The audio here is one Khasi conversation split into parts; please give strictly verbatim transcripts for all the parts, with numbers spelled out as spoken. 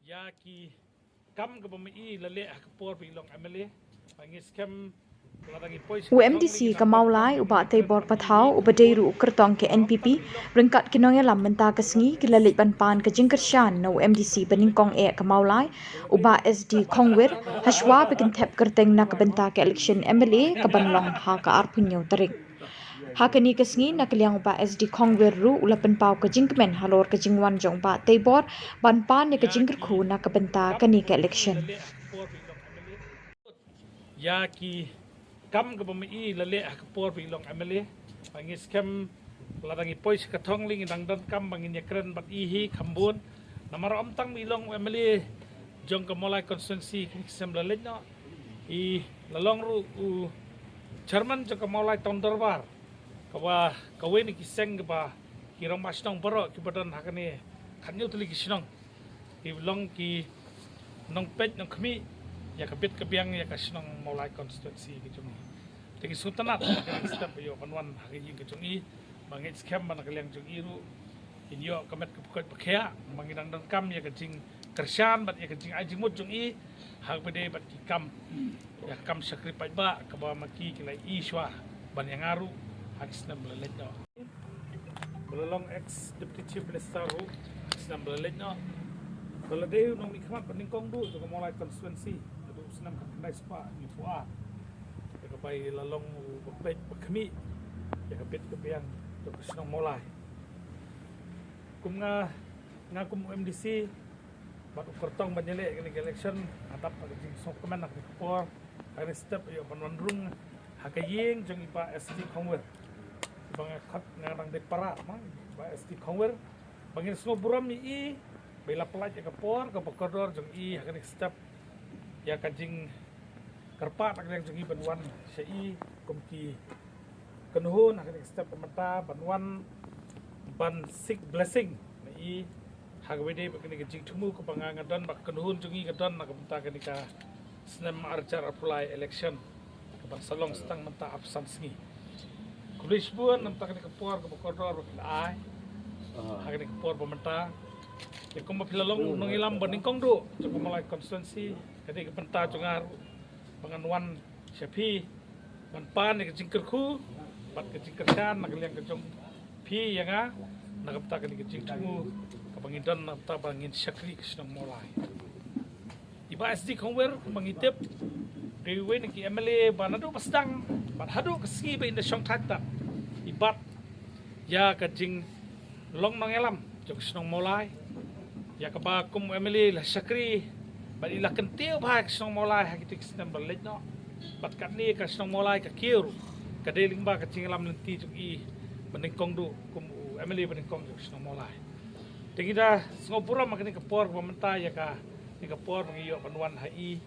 Ïa ki kam kaba ma i la leh ha ka por ba i long M L A. Ba ngi skhem lada ngi poi sha U ka M D C thong ka Mawlai, u Bah Teibor Pathaw, uba dei ruh u kyrtong ka N P P, ryngkat ki nongïalam mynta ka sngi ki la leit ban pan ka jingkyrshan na u M D C ba nyngkong eh ka Mawlai, u Bah S D Khongwir, hashwa ba kin thep kyrteng na ka bynta ka election M L A ka ban long ha ka arphew hynñiew tarik. Ha kane ka sngi na ka liang u Bah S D Khongwir ruh u la pynpaw ka jingkmen halor ka jingwan jong u Bah Teibor ban pan ïa ka jingkyrkhu na ka bynta kane ka election. Ïa ki kam kaba ma i la leh ha ka por ba i long M L A. Ba ngi skhem lada ngi poi sha ka thong lei ngi dang donkam ba ngin ïakren bad i hi kham bun. Namar ym tang ba i long M L A jong ka Mawlai constituency kine ki snem ba la leit noh, i la long ruh u chairman jong ka Mawlai Town Dorbar, kaba kawei na ki seng kaba ki rangbah shnong baroh kiba don ha kane khathynñiew tylli ki shnong ki long ki nongpeit nongkhmih ïa ka bit ka biang ïa ka shnong Mawlai constituency ka jong i. Te ngi sngewtynnat ha ka step ba ïoh ban wan ha ka ïing ka jong i. Ba ngi skhem ba na ka liang jong i ruh in ïoh ka met ka pyrkhat ba khia, ba ngi dang donkam ïa ka jingkyrshan bad ïa ka jingai jingmut jong i ha kaba dei bad ki kam, ïa ka kam shakri paidbah kaba ma ki ki la i shuwa ban ïa nga ruh ha ki snem ba la leit noh. Ba la long ex Deputy Chief Minister ruh ha ki snem ba la leit noh. Ba la dei u nongmihkhmat ba nyngkong duh jong ka Mawlai constituency haduh u snem khatkhyndai spah hynñiewphew ar. Ïa kaba i la long u ba peit ba khmih ïa ka bit ka biang jong ka shnong Mawlai. Kum nga, nga kum u M D C bad u kyrtong ban ïaleh kane ka election, nga dap ka jingsngewkmen ha kane ka por, ha kane ka step ïoh ban wan rung ha ka ïing jong i Bah S D Khongwir. Ba nga khot nga dang dei para ma i Bah S D Khongwir. Ba ngin sngewburom ïa i ba i la pynlait ïa ka por kaba kordor jong i ha kane ka step, ïa ka jingkyrpad na ka liang jong i ban wan sha i kum ki kynhun ha kane ka step ba mynta ban wan ban seek blessing na i ha kaba dei bad kane ka jingthmu kaba nga nga don bad ka kynhun jong i ka don na ka bynta kane ka snem arhajar arphew lai election kaban sa long sa tang mynta arphew san sngi. Khublei shibun na ka bynta kane ka por kaba kordor ba phi la ai ha kane ka por ba mynta. Ïa kumba phi la long u nongïalam ba nyngkong duh jong ka Mawlai constituency, ka dei ka bynta jong nga ruh ba ngan wan sha phi ban pan ïa ka jingkyrkhu bad ka jingkyrshan na ka liang ka jong phi ïa nga na ka bynta kane ka jingthmu kaba ngi don na ka bynta ba ngin shakri ka shnong Mawlai. I Bah S D Khongwir kumba ngi tip, dei uwei na ki M L A ba naduh ba sdang bad haduh ka sngi ba in da shong thait, i bat ïa ka jinglong nongïalam jong ka shnong Mawlai, ïa kaba kum M L A i la shakri bad i la kyntiew bha ïa ka shnong Mawlai ha kito ki snem ba la leit noh. Bad katne ka shnong Mawlai ka kiew ruh ka dei lyngba ka jingïalam lynti jong i ba nyngkong duh kum u M L A ba nyngkong jong ka shnong Mawlai. Te ngi da sngewburom ha kane ka por ba mynta ïa kane ka por ba ngi ïoh ban wan ha i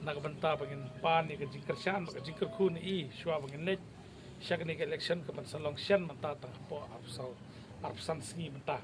na ka bynta ba ngin pan ïa ka jingkyrshan bad ka jingkyrkhu na i shuwa ba ngin leit sha kane ka election kaban sa long shen mynta tang hapoh arphew saw, arphew san sngi mynta.